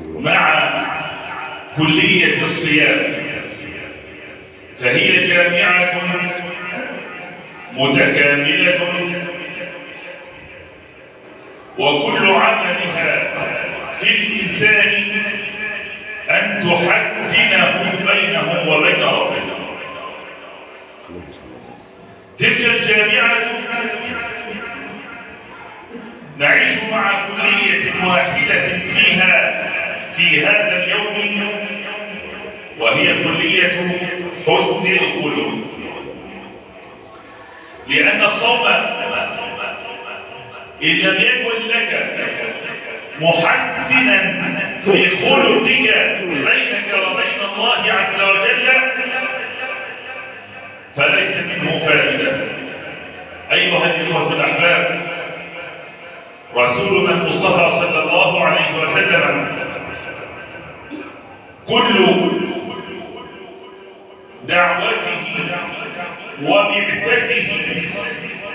مع كلية الصيام، فهي جامعة متكاملة، وكل عملها في الإنسان أن تحسنه بينه وبين ربه. تلك الجامعة نعيش مع كلية واحدة فيها في هذا اليوم، وهي كلية حسن الخلق. لأن الصوم إن لم يكن لك محسنا لخلقك بينك وبين الله عز وجل فليس منه فائدة. أيها الإخوة الأحباب، رسولنا المصطفى صلى الله عليه وسلم كل دعوته وبعثته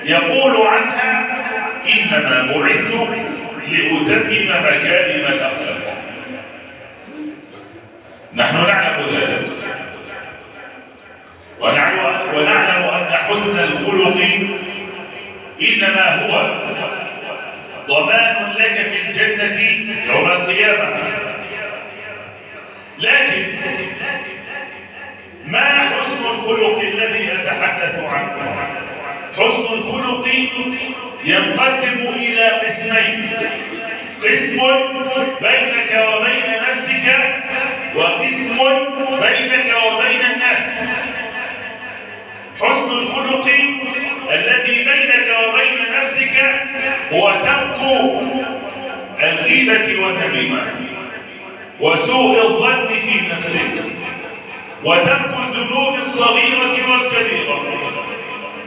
يقول عنها: إنما بعثت لأتمم مكارم الأخلاق. نحن نعلم ذلك، ونعلم أن حسن الخلق إنما هو ضمان لك في الجنة يوم القيامة. لكن ما حسن الخلق الذي أتحدث عنه؟ حسن الخلق ينقسم إلى قسمين: قسم بينك وبين نفسك، وقسم بينك وبين الناس. حسن الخلق الذي بينك وبين نفسك هو ترك الغيبة والنميمة وسوء الظن في نفسك، وترك الذنوب الصغيرة والكبيرة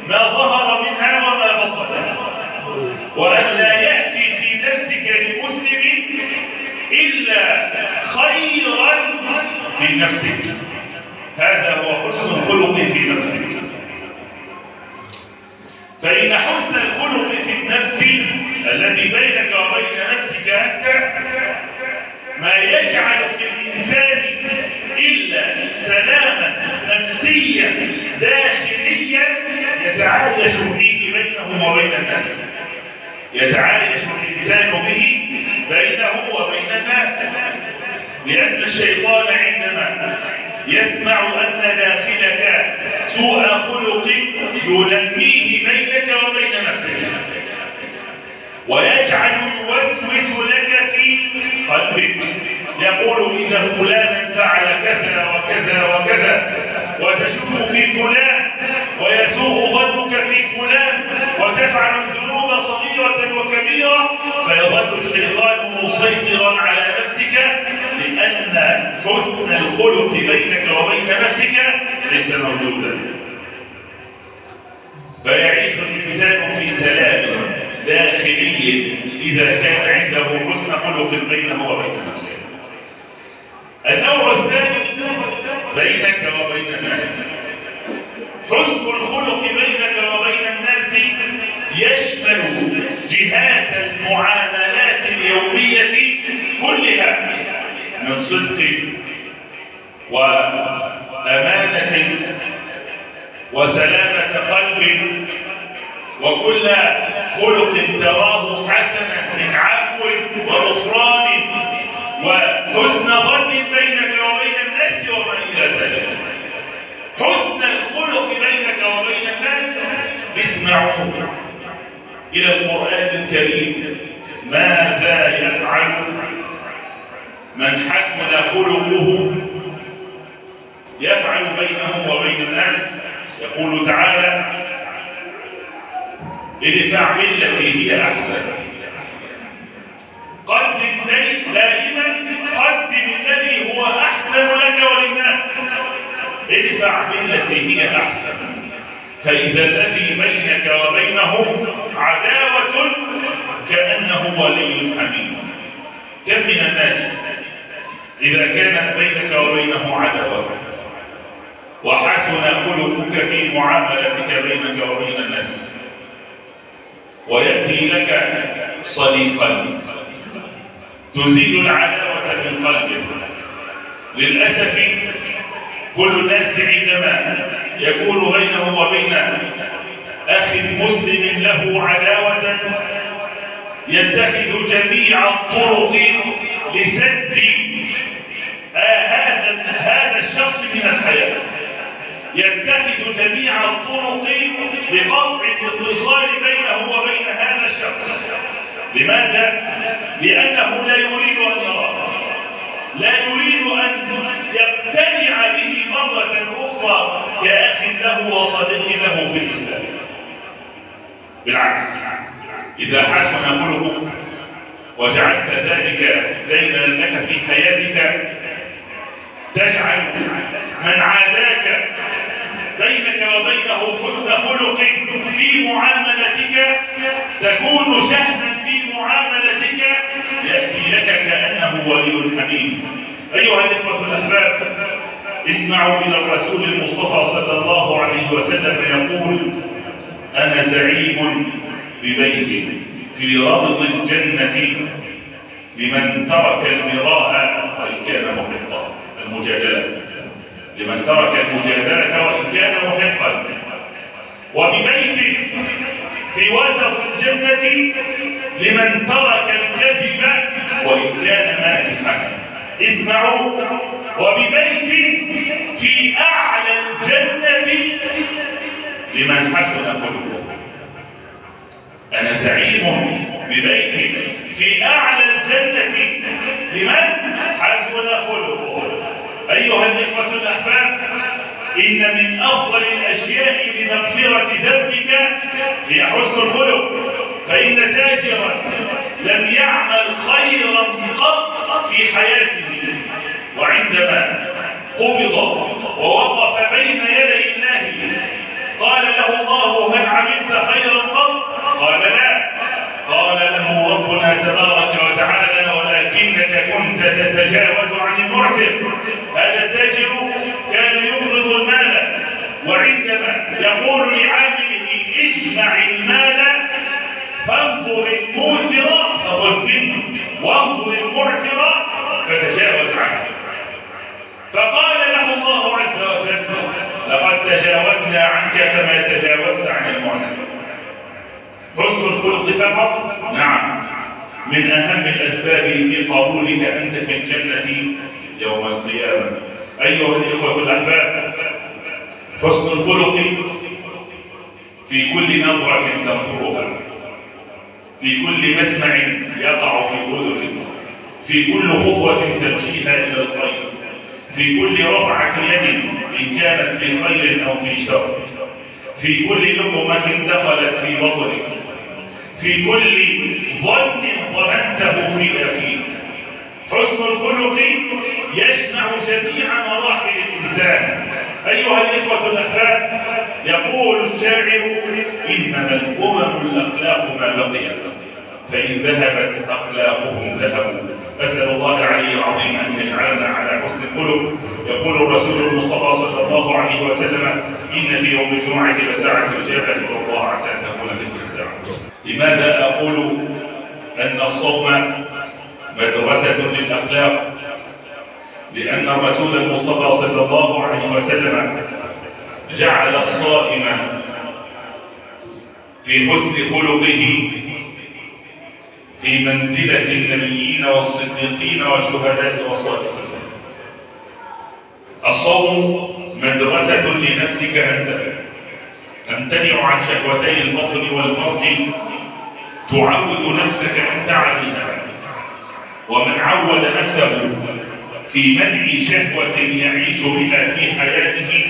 ما ظهر منها وما بطن، وأن لا يأتي في نفسك لمسلم إلا خيرا في نفسك. هذا هو حسن الخلق في نفسك. فإن حسن الخلق في النفس الذي بينك وبين نفسك أنت ما يجعل في الإنسان إلا سلاما نفسيا داخليا يتعايش فيه بينه وبين الناس، يتعايش الإنسان به بينه وبين الناس. لأن الشيطان عندما يسمع أن داخلك سوء خلق ينميه بينك وبين نفسك، ويجعل يوسوس لك في قلبك، يقول: إن فلانا فعل كذا وكذا وكذا، وتشك في فلان، ويسوء ظنك في فلان، وتفعل الذنوب صغيرة وكبيرة، فيظل الشيطان مسيطرا على نفسك، لأن حسن الخلق بينك وبين نفسك ليس موجودا. فيعيش الإنسان في سلام داخلي إذا كان عنده حسن خلق بينه وبين نفسه. النوع الثاني بينك وبين الناس. حسن الخلق بينك وبين الناس يشمل جهات المعاملات اليومية كلها، من صدق وأمانة وسلامة قلب، وكل خلق تراه حسنا من عفو وغفران وحسن ظن بينك وبين الناس وما إلى ذلك. حسن الخلق بينك وبين الناس اسمعوا إلى القرآن الكريم ماذا يفعل من حسن خلقه يفعل بينه وبين الناس. يقول تعالى: ادفع بالتي هي أحسن. قدم دائما، قدم الذي هو أحسن لك وللناس. ادفع بالتي هي أحسن، فإذا الذي بينك وبينه عداوة كأنه ولي حميم. كم من الناس إذا كانت بينك وبينه عداوة وحسن خلقك في معاملتك بينك وبين الناس، ويأتي لك صديقا تزيل العداوة من قلبه. للأسف كل الناس عندما يكون بينه وبين أخ مسلم له عداوة يتخذ جميع الطرق لسد هذا الشخص من الحياة، يتخذ جميع الطرق لقطع الاتصال بينه وبين هذا الشخص. لماذا؟ لأنه لا يريد أن يراه، لا يريد أن يقتنع به مرة أخرى كأخ له وصديق له في الإسلام. بالعكس، إذا حسن خلقك وجعلت ذلك دائما لك في حياتك تجعل من عاداك بينك وبينه حسن خلق في معاملتك، تكون شهما في معاملتك، يأتي لك كأنه ولي حميم. أيها الإخوة الأحباب، اسمعوا إلى الرسول المصطفى صلى الله عليه وسلم يقول: أنا زعيم ببيت في ربض الجنة لمن ترك المراء وإن كان محقا. المجادلة لمن ترك المجادلة وإن كان محقا. وببيت في وسط الجنة لمن ترك الكذب وإن كان مازحا. اسمعوا: وببيت في أعلى الجنة لمن حسن خلقه. أنا زعيم ببيت في أعلى الجنة لمن حسن خلقه. أيها الإخوة الأحباب، إن من أفضل الأشياء لمغفرة ذنبك هي حسن الخلق. فإن تاجرا لم يعمل خيرا قط في حياته، وعندما قبض ووقف بين يدي الله قال له الله: هل عملت خيرا قط؟ قال: لا. قال له ربنا تبارك وتعالى: ولكنك كنت تتجاوز عن المعسر. هذا التاجر كان يقبض المال، وعندما يقول لعامله: اجمع المال فانظر الموسر فخذ منه وانظر المعسر فتجاوز عنه. فقال له الله عز وجل: لقد تجاوزنا عنك كما تجاوزت عن المعسر. حسن الخلق فقط؟ نعم، من أهم الأسباب في قبولك أنت في الجنة يوم القيامة. أيها الإخوة الأحباب، حسن الخلق في كل نظرة تنظرها، في كل مسمع يقع في أذنك، في كل خطوة تمشيها إلى الخير، في كل رفعة يد إن كانت في خير أو في شر، في كل لقمة دخلت في بطنك، في كل ظن ظننته في أخيك. حسن الخلق يجمع جميع مراحل الإنسان. أيها الإخوة الأحباب، يقول الشاعر: إنما الأمم الأخلاق ما بقيت، فإن ذهبت أخلاقهم ذهبوا. أسأل الله العلي العظيم أن يجعلنا على حسن الخلق. يقول الرسول المصطفى صلى الله عليه وسلم: إن في يوم الجمعة لساعة إجابة إلى الله، عسى أن تكون تلك الساعة. لماذا أقول أن الصوم مدرسة للأخلاق؟ لأن الرسول المصطفى صلى الله عليه وسلم جعل الصائم في حسن خلقه في منزلة النبيين والصديقين والشهداء والصالحين. الصوم مدرسة لنفسك أنت، تمتنع عن شهوتي البطن والفرج، تعود نفسك أنت عليها. ومن عود نفسه في منع شهوة يعيش بها في حياته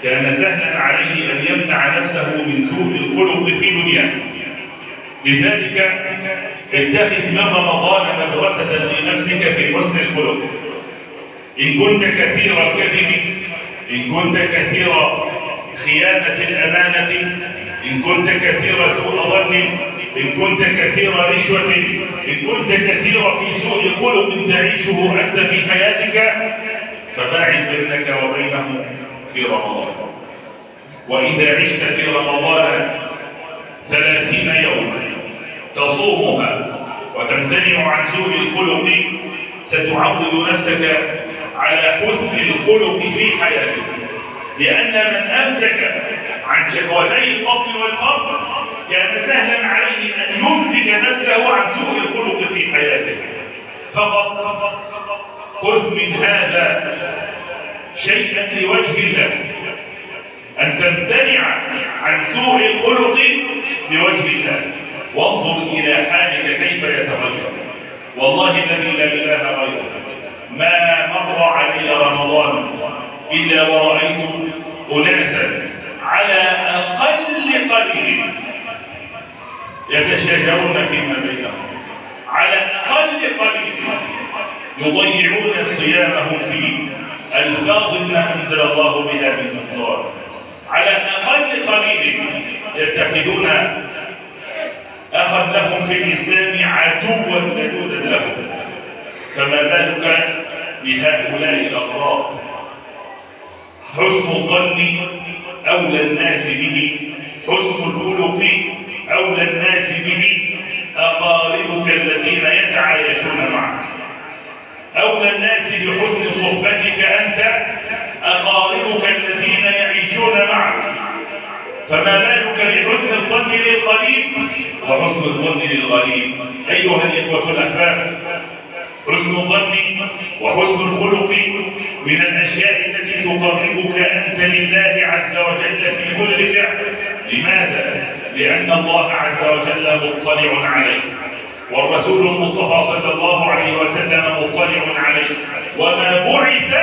كان سهلا عليه أن يمنع نفسه من سوء الخلق في دنياه. لذلك اتخذ من رمضان مدرسة لنفسك في حسن الخلق. إن كنت كثير الكذب، إن كنت كثير خيانة الأمانة، إن كنت كثير سوء ظن، إن كنت كثير رشوة، إن كنت كثير في سوء خلق تعيشه أنت في حياتك، فباعد بينك وبينه في رمضان. وإذا عشت في رمضان 30 يوما تصومها وتمتنع عن سوء الخلق ستعود نفسك على حسن الخلق في حياتك، لأن من أمسك عن شهوتي البطن والفرج كان سهلا عليه أن يمسك نفسه عن سوء الخلق في حياته. فقط خذ من هذا شيئا لوجه الله، أن تمتنع عن سوء الخلق لوجه الله، وانظر إلى حالك كيف يتغير. والله الذي لا إله غيره ما مر علي رمضان إلا ورأيت أناسا على أقل قليل يتشاجرون فيما بينهم، على أقل قليل يضيعون صيامهم في ألفاظ ما أنزل الله بها من سلطان، على أقل قليل يتخذون أخذ لهم في الإسلام عدوا لدودا لهم، فما بالك بهؤلاء الأغراض؟ حسن الظن أولى الناس به، حسن الخلق أولى الناس به أقاربك الذين يتعايشون معك، أولى الناس بحسن صحبتك أنت أقاربك الذين يعيشون معك، فما بالك بحسن الظن للقريب وحسن الظن للغريب؟ أيها الإخوة الأحباب، حسن الظن وحسن الخلق من الأشياء التي تقربك أنت لله عز وجل في كل فعل. لماذا؟ لأن الله عز وجل مطلع عليه، والرسول المصطفى صلى الله عليه وسلم مطلع عليه، وما بعث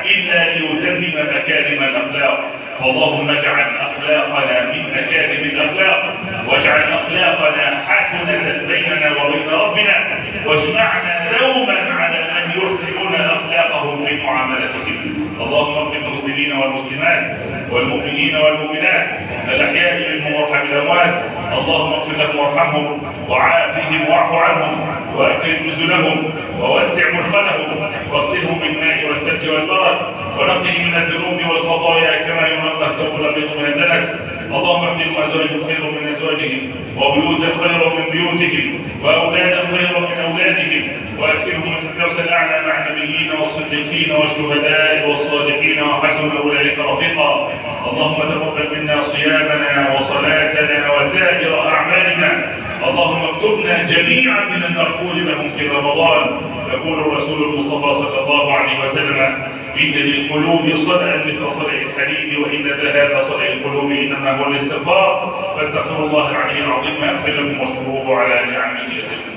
إلا ليتمم مكارم الأخلاق. فاللهم اجعل أخلاقنا من مكارم الأخلاق، واجعل أخلاقنا حسنة بيننا وبين ربنا، واجمعنا دوما على من يحسنون أخلاقهم في معاملتهم. اللهم اغفر للمسلمين والمسلمات والمؤمنين والمؤمنات الأحياء منهم وارحم الأموات. اللهم اغفر لهم وارحمهم وعافهم واعف عنهم وأكرم نزلهم ووسع مدخلهم واغسلهم بالماء والثلج والبرد ونقهم من الذنوب والخطايا كما ينقى الثوب الأبيض من الدنس. اللهم ابدلهم أزواجهم خير من أزواجهم وبيوتا خير من بيوتهم وأولادا خير من أولادهم وأسكنهم الفردوس الأعلى مع النبيين والصديقين والشهداء والصالحين وحسن أولئك رفيقا. اللهم تقبل منا صيامنا وصلاتنا وسائر أعمالنا. اللهم اكتبنا جميعا من المغفور لهم في رمضان. يقول الرسول المصطفى صلى الله عليه وسلم: إن للقلوب صدأ مثل صدأ الحديد، وإن ذهاب صدأ القلوب إنما هو الاستغفار. فاستغفروا الله العلي العظيم يغفر لكم واشكروه على نعمه يزدكم.